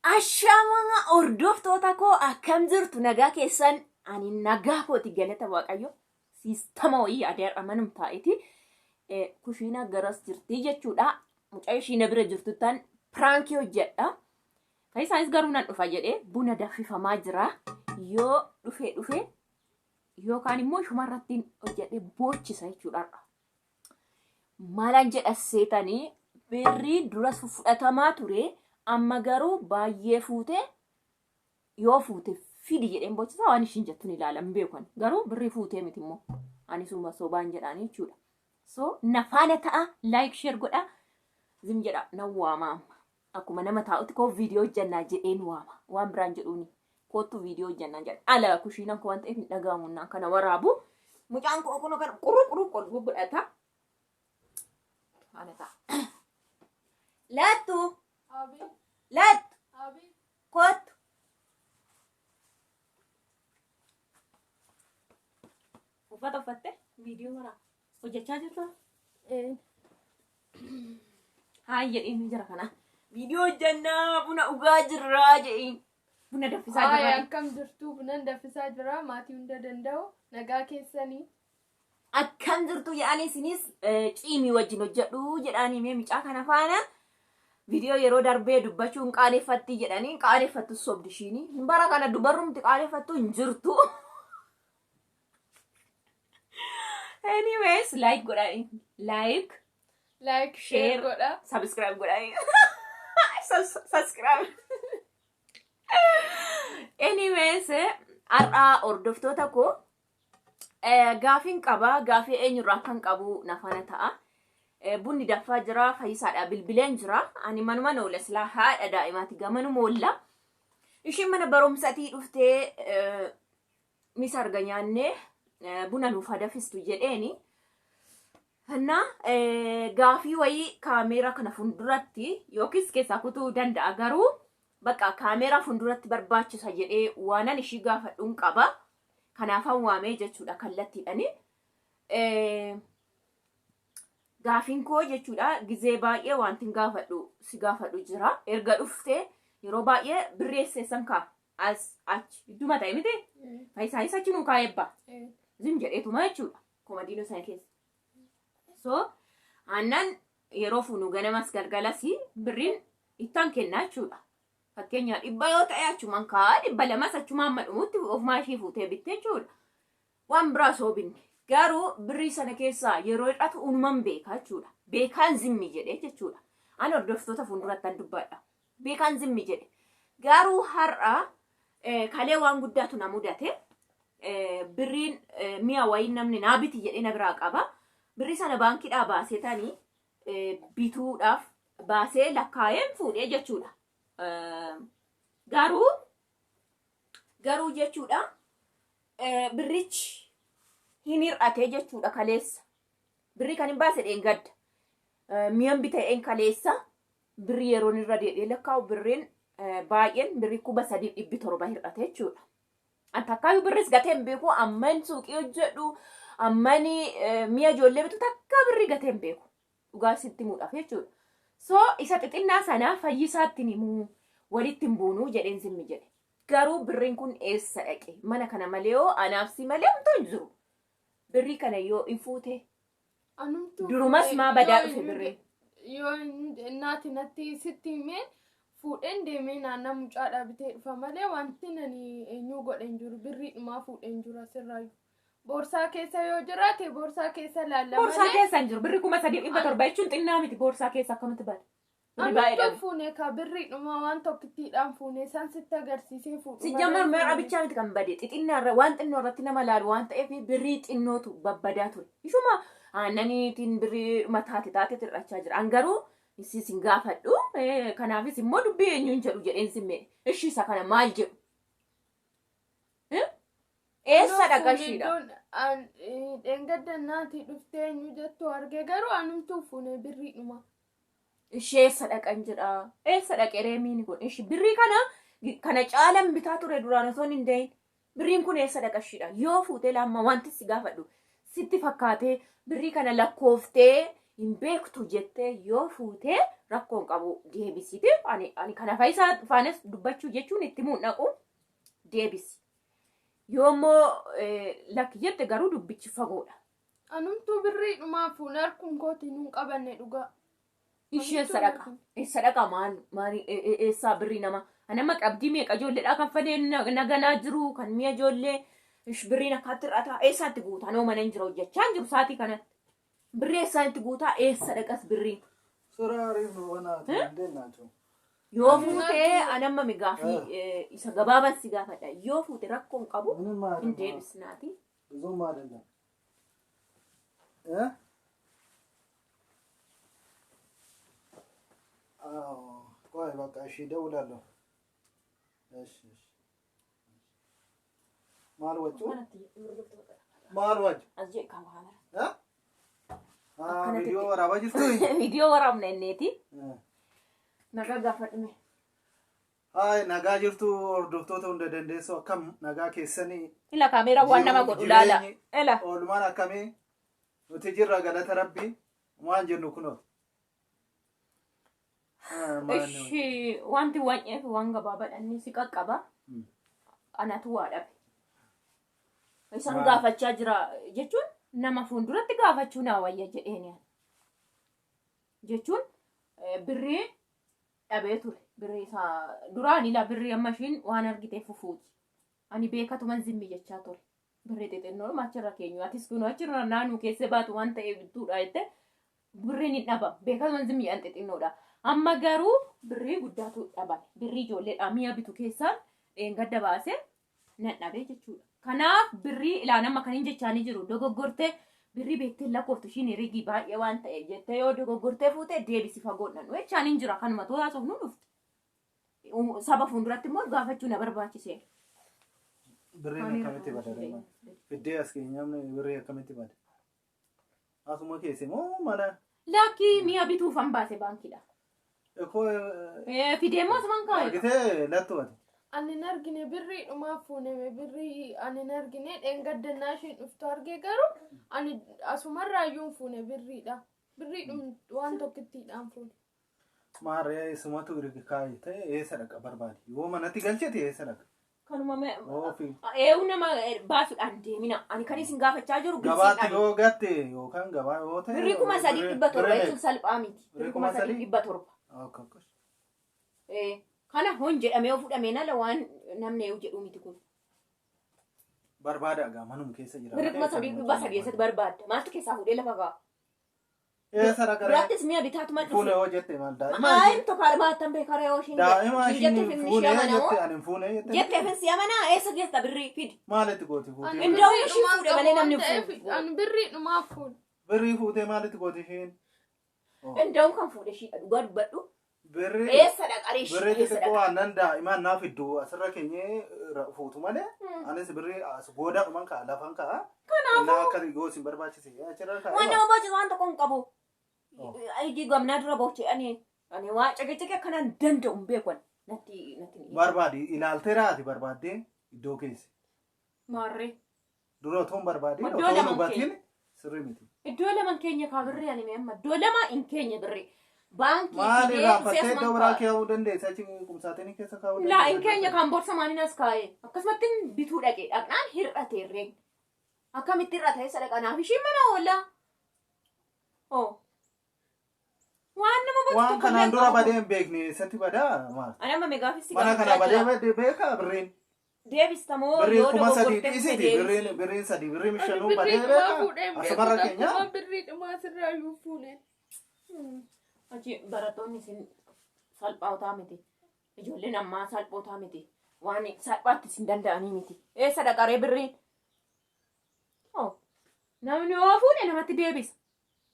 Ashamaa hordoftoota koo, akkam jirtu? Nagaa keessan? Ani nagaa kooti, galata Waaqayyo. Siistama wayii yaadee har'a manum taa'eeti. Kushiinaa garas jirti jechuudha. Mucaa ishii na bira jirtu tan piraankii hojjedha. Kan isaanis garuu nan dhufa jedhee buna danfifamaa jira. Yoo dhufe dhufe yookaan immoo shumarratti hojjedhee boochisa jechuudha har'a. Maalaan jedha seetanii, birrii duras fudhatamaa ture, amma garuu baay'ee fuute, yoo fuute fidi jedheen boochisa. Waan ishiin jettu ni ilaala, hin beeku ani. Garuu birrii fuutee miti immoo ani suma sobaan jedhaanii jechuudha. So na faana ta'a, like, share godha, zim jedha. Nan waama amma. Akkuma nama taa'utti koo viidiyoo hojjannaa jedheen waama, waan biraan jedhuuni, koottu viidiyoo hojjannaa jedha. Ala kushiinaan koo waan ta'eef hin dhaga'amu naan kana waraabu. Mucaan koo kun kana qurru qurru qurru godhata. Faana ta'a. Laattu. Laattu. Koottu. Uffata uffatte viidiyoo waraa hojjechaa jirta? Haay jedhiin jira kana. Viidiyoo hojjannaa, buna dhugaa jirraa jedhiin. Buna danfisaa Haay, jirra. akkam jirtu? Bunan danfisaa jira. Maatii hunda danda'u, nagaa keessanii? Akkam jirtu jedhanii isinis ciimii wajjin hojjedhu jedhaanii. Mee mucaa kana faana viidiyoo yeroo darbee dubbachuun qaaneffatti jedhanii, qaaneffattu sobdi ishiini. Bara kana dubarrumti qaaneffattu hin jirtu. Anyways, like godhaa. Like, like, share share godha. Subscribe godhaa. Subscribe. Anyways, har'aa hordoftoota koo, gaafiin qaba. Gaafii eenyurraa kan qabu na faana ta'a. Bunni danfaa jira. Fayyisaadha bilbileen jira. Ani manuma oola, silaa haadha daa'imaati, gamanuma oolla. Ishiin mana barumsatii dhuftee misa arga nyaannee buna nuuf hadafistu jedheeni. Innaa gaafii wayii kaameeraa kana fuulduratti yookiis keessaa kutuu danda'a, garuu bakka kaameeraa fuulduratti barbaachisa jedhee waanan ishii gaafadhuun qaba. Kanaafan waamee jechuudha kallattiidhani. Gaafiin koo jechuudha, gizee baay'ee wanti gaafadhu si gaafadhu jira. Erga dhuftee yeroo baay'ee birrii eesseessan kaa as achi idduma ta'e miti. Faayisaanis achi nuu kaa'ee ebbaa. Zim jedheetuma jechuudha. Komadiinoo sana keessa. So aannan yeroo fuunu ganamas galgalas birriin ittaan kennaa jechuudha. Fakkeenyaaf 100 yoo ta'e achumaan kaa'aa, 200s achumaan madhumutti ofumaa ishii fuutee bitte jechuudha. Waan biraa osoo binne. Garuu birrii sana keessaa yeroo hir'atu unuman beekaa jechuudha. Beekaan zimmi jedhee jechuudha. Ani hordoftoota fuuldurattan dubbadha. Beekaan zimmi jedhe. Garuu har'a kalee waan guddaatu na mudate. Birriin mi'a wayii namni naa biti jedhee na biraa qaba. Birrii sana baankiidhaa baasee tanii bituudhaaf baasee lakkaa'een fuudhee jechuudha. Garuu jechuudha, birrichi hin hir'ate jechuudha kaleessa. Birrii kan hin baase dheengadda. Mi'an bita'een kaleessa birrii yeroon irra deebi'ee lakkaa'u birriin baay'een birrii 3,700 hir'ate jechuudha. An takkaayyuu birris gatee hin beeku, amman suuqii hojjedhu, amman mi'a ijoollee bitu takkaa birrii gatee hin beeku. Dhugaa sitti himuudhaaf jechuudha. So isa xixinnaa sanaa fayyisaatti himuu walitti hin buunuu jedheen zimmi jedhe. Garuu birriin kun eessa dhaqe? Mana kana malee hoo anaaf si malee homtuu hin jiru. Birrii kana yoo hin fuute Anumtuu durumas fuudhee maa badaa yoo dhufe inni birriin? Yoo inni naati natti sitti himee fuudheen deemee naannaa mucaadhaa bitee dhufa malee wanti nani eenyuu godhe hin jiru, birrii dhumaa fuudhee hin jiru asirraayyuu. Boorsaa keessa yoo jiraate boorsaa keessa laalla Boorsaa malee. keessa hin jiru. Birri 3,700 jechuun xinnaa miti, boorsaa keessa akkamitti bada? Birri baay'eedha. Anumtuu fuune ka birrii dhumaa waan tokkittiidhaan fuune san sitti agarsiisee fuudhu. Sijjamar mi'a bichaa miti kan bade, xixinnaa irra waan xinnoo irratti nama laalu waan ta'eef birrii xinnootu babbadaa ture. Ishuma aannaniitiin birrii dhuma taate taate hir'achaa jira. An garuu isis hin gaafadhu. Kanaafis immoo dubbii eenyuun jedhu jedheen simmee. Ishii isa kana maal jedhu? Eessa dhaqa ishiidha? Dheengadda naati dhuftee eenyu jettu arge, garuu anumtuu fuune birrii dhuma. Ishee eessa dhaqan jedha. Eessa dhaqe reemiin kun? Ishi birrii kana kana caalan bitaa ture duraan osoo hin dahin. Birriin kun eessa dhaqa ishiidha? Yoo fuutee laamma wanti si gaafadhu sitti fakkaatee birrii kana lakkooftee Hin beektu jettee yoo fuutee rakkoon qabu deebisite. Ani kana faayisaa faanas dubbachuu jechuun itti himuun dhaqu deebisi. Yoo immoo lakki jette garuu dubbichi fagoodha. Anumtuu birrii dhumaa fuune harkum kootiin hin qabanne dhugaa. Isheen sadaqa. Sadaqa maal maal eessaa birrii nama. Anama qabdii meeqa ijoolleedhaa kan falee naganaa jiru kan mi'a ijoollee birriin akkaatti hir'ataa eessaatti guutaa noo mana hin jira hojjechaa hin jiru sa'aatii kanatti. Birrii eessaan itti guutaa eessa dhaqas birriin. ስራ አሪፍ ነው። በእናትህ እንዴት ናቸው? Yoo fuutee anamma mi gaafii isa gabaabaan si gaafadha. Yoo fuute rakkoon qabu ምንም hin አይደለም። deebisnaati. ብዙም አይደለም እ አዎ ቆይ በቃ እሺ፣ እደውላለሁ። እሺ እሺ። ማል ወጩ ማል ወጭ As jedhe kan waa እ አ ቪዲዮ ወራባ ጅርቱ Viidiyoo waraabna inneeti. Nagaa gaafadhume. Ay nagaa jirtu hordoftoota hunda dandeessoo akkam nagaa keessanii Ila kaameeraa waan nama godhu laala. Ila. Oolmaan akkamii nuti jirra galata rabbii waan jennu kunooti. Ishi wanti waan waan gabaabaadha inni si qaqqaba. Anatu waa dhabe. Isaan gaafachaa jira jechuun nama fuulduratti gaafachuu naa wayya jedheen jechuun birrii dhabee ture. Birrii isaa duraan ila birrii amma ishiin waan argiteef fufuuti. Ani beekatuman zimmi jechaa ture. Birrii xixinnoo achirra keenyu atis kun achirra naannoo keessa baatu waan ta'eef bittuudha jette birriin hin dhabamu. Beekatuman zimmi jedhan xixinnoodha. Amma garuu birrii guddaatu dhabame. Birrii ijoolleedhaa mi'a bitu keessaan dheengadda baasee nan dhabee jechuudha. Kanaaf birrii ilaan amma kan hin jechaanii jiru dogoggortee birrii beektee lakkooftu ishiin herregii baay'ee waan ta'eef jettee yoo dogoggortee fuute deebisi fagoon dhan jechaan hin jira kanuma too haasofnu dhufte. Saba fuulduratti immoo gaafachuu na barbaachise. Birriin akkamitti bada? Fiddee as keenyamne birrii akkamitti bada? Asuma keessa moo mana? Lakkii mi'a bituufan baase baankiidha. Ekoo Fidee immoo asumaan kaa'e. Argitee lattu ati. Ani hin argine birrii dhumaa fuuneme birrii ani hin argine dheengaddannaa isheen dhuftu argee garuu ani asumarraayyuu hin fuune birriidha. Birrii dhum waan tokkittiidhaan fuune. Maarree sumatu kaa'e ta'e eessa dhaqa barbaade? Yoo manatti galchite eessa dhaqa? Kanuma Ofi. eewu nama baasuudhaan deemina. Ani kan isin gaafachaa jiru Gabaatti gilsiidhaan. yoo gatte yookaan gabaa yoo ta'e. Birrii 3700 jechuun salphaa miti. Birrii Birrii kuma kuma sadii sadii? 700. Akka akkas. Kana hon jedhamee yoo fudhameen ala waan namni eewu jedhu miti kun. Barbaada egaa manuma keessa jira. Birrii 3300 eessatti barbaadda? Maaltu keessaa fuudhee lafa kaa'a? Eessa dhaqa? Biraattis mi'a bitaatuma Fuune dhufe. yoo jette maal daa'ima Aayim tokko armaattan beekara yoo ishiin daa'ima ishii ishiin jetteef inni fuune ishee amanamoo. jette ani hin fuune jette. Jetteef si amanaa eessa geessa birrii fidi. Maalitti gooti fuutee? Ani Indaa'u birrii ishii dhumaa fuudhe malee qabu namni waan ta'eef fuudhu. ani birrii dhumaa fuune. Birrii fuutee maalitti gooti ishiin? Indaa'u kan fuudhe ishiidha dhugaa dubbadhu. Birrii Eessa dhaqaree ishii birrii eessa xixiqqoo dhaqa? aannan daa'imaan naaf iddoo asirra keenyee fuutu malee anis birrii as goodaadhuman ka'a lafan ka'a. Kanaafuu. Akka yoo isin barbaachise achirra Waan ka'a. nama boochisu waan tokko hin qabu. Iji gamnaa dura booche ani waa caqicaqe akkanaan danda'u hin beeku ani. Natti hin Barbaadi ilaaltee raati barbaaddee iddoo keessa. Maarree. Dura otoo hin barbaadin Iddoo otoo hin lama hubatin sirrii miti. Iddoo lama keenya kaa birrii ani amma iddoo lama hin keenya birrii. Baankii Maal fidee irraanfattee dhufee iddoo asumaan biraa kaa'e. kaa'uu dandeessa achi qumsaatinii keessa kaa'uu Laa hin keenya kan borsa maaliin as kaa'e akkasumatti bituu dhaqe dhaqnaan hir'ate herreen. Akkamitti hir'ate eessa dhaqa naaf ishiin mana oollaa. Oo. Waan nama boochu Waan tokko illee kanaan hin dura qabu. badee hin beekne eessatti badaa maal? Ani amma meegaafis si Mana kana gaafachaa badee jira. badee beekaa birriin. Deebistamoo Birriin yoo 3000 dogoggortee dhiisiti deebisi. birriin sadii birriin Ani shanuu birrii badee dhumaa beekaa fuudhee hin beeku asumarra keenya. takkuma birrii dhumaa sirraayyuu fuune. Achi barattoonni isin salphootaa miti. Ijoolleen ammaa salphootaa miti. Waan salphaatti isin danda'anii miti. Eessa dhaqaree birriin? Oh, namni yoo fuudhe namatti deebisa.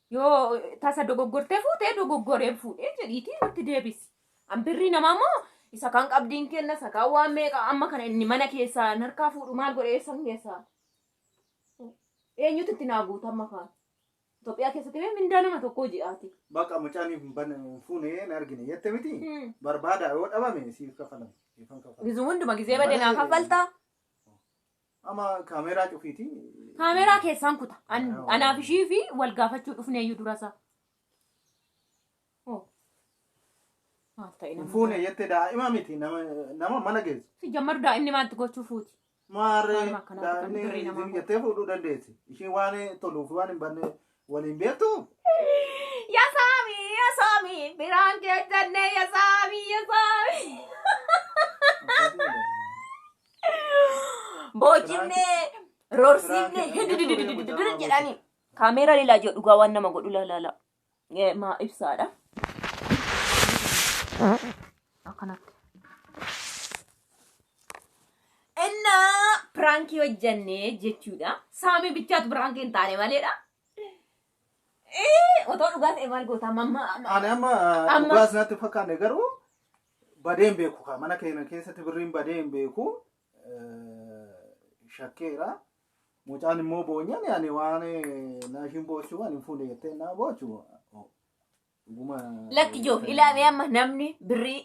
Yoo tasa dogoggortee fuutee dogoggoree fuudhee jedhiitii nutti deebisi. An birrii namaa immoo isa kan qabdiin kenna isa kan waan meeqa amma kana inni mana keessaa harkaa fuudhu maal godhe eessan keessaa? Eenyutu itti naa guuta amma kaan? Itoophiyaa keessatti mee mindaa nama tokkoo ji'aati. Bakka mucaan hin fuune hin argine jette miti. Barbaada yoo dhabame siif kafalama. Siifan kafalama. Gizuu hunduma gizee bade naa kaffaltaa? Amma kaameeraa cufiiti. Kaameeraa keessaan kuta. Anaaf ishii fi wal gaafachuu dhufne iyyuu durasa. Maal ta'e Hin nama? fuune jettee daa'ima miti nama mana geessu. Si jammaru daa'imni maaltu gochuu fuuti? Maarree Maaluma akkanaatu kan daa'imni birrii namaa isin jettee fuudhuu dandeessi. Ishiin waan toluuf waan hin banne waliin beektu. Yaa Saami, yaa Saami, biraan keessanne yaa Saami, yaa Saami. Boocifnee, roorsiifnee, hididididididid jedhani. Kaameeraa lilaa jiru dhugaa waan nama godhu laalaala. Maa ibsaadha. Akkanatti. Innaa piraankii hojjannee jechuudha. Saamii bichaatu piraankii hin taane maleedha. Otoo dhugaa ta'e maal goota amma Ani amma Amma- dhugaas natti fakkaanne garuu badee hin beeku kaa mana keenya keessatti birriin badee hin beeku shakkeera. Mucaan immoo boonyan ani waan naashiin boochuu ani hin fuune jettee naa boochu dhuguma. Lakki joof ilaamee amma namni birrii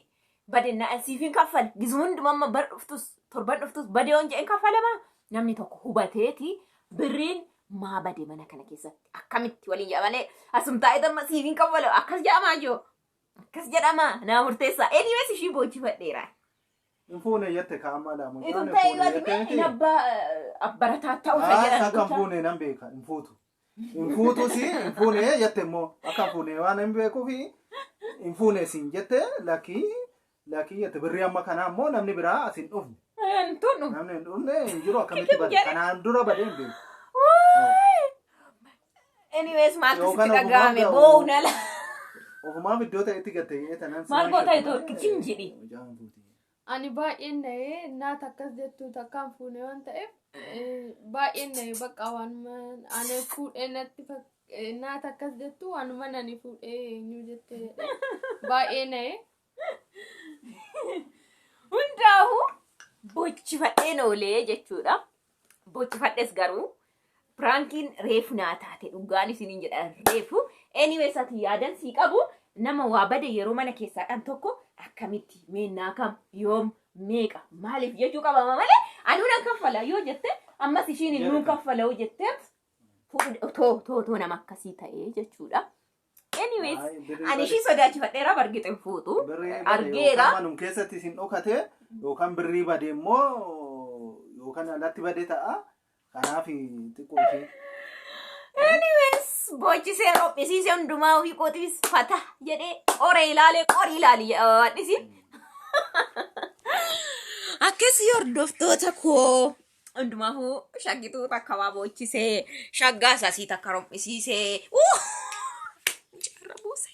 bade na siif hin kaffale gizuma hunduma amma bar dhuftus torban dhuftus badee yoon jedhen kaffalama namni tokko hubateeti birriin maa bade mana kana keessatti akkamitti waliin jedha malee asum taa'ee amma siif hin kaffalu akkas jedhamaa joo akkas jedhama naa murteessaa anyways ishii boochifadheera. Hin fuune jette kaa amma laa mucaan Itun hin ta'e fuune yoo jette ati miti. hin abbaa abbarataa ta'uu Haa jedhan akka hin gochaa. fuune nan beeka hin fuutu. Hin fuutu si hin fuune jette immoo akka hin fuune waan hin beekuufi hin fuune siin jette lakkii lakkii jette birrii amma kanaa immoo namni biraa as hin dhufne. Tun Namni hin dhufne hin jiru akkamitti bade jedhe. kanaan dura badee hin beeku. Anyways maaltu sitti Yookaan dhaga'ame ofumaan boo'u nala. Ofumaaf iddoo ta'etti gatte tanan Maal goota itoo kim jedhi. Ani baay'een na'ee naata akkas jettu takkaan fuune waan ta'eef baay'een na'ee bakka waanuma ani fuudhee natti naata akkas jettu waanuma nani fuudhee eenyu jette jedhee baay'ee na'ee. Hundaa'u bochifadheen oolee jechuudha. Bochifadhes garuu piraankiin reefu naa taate dhugaan isiniin jedha reefu. Anyways ati yaadan sii qabu nama waa bade yeroo mana keessaa dhan tokko akkamitti meennaa kam yoom meeqa maaliif jechuu qabama malee anuu nan kaffala yoo jette ammas ishiin nuun kaffala yoo jetteef too too too nama akkasii ta'ee jechuudha. Anyways ani ishii sodaachifadheera bargixin hin fuutu argeera. Manum keessatti isin dhokate yookaan birrii bade immoo yookaan alatti bade ta'a. Kanaaf xiqqoo ishee. Anyways boochisee rophisiisee hundumaa ofii kootiifis fata jedhee qoree ilaalee qorii ilaali jedhisi. Akkasii hordoftoota koo hundumaafuu shaggituu takka waa boochisee shaggaa isaasii takka rophisiisee. Carra buuse.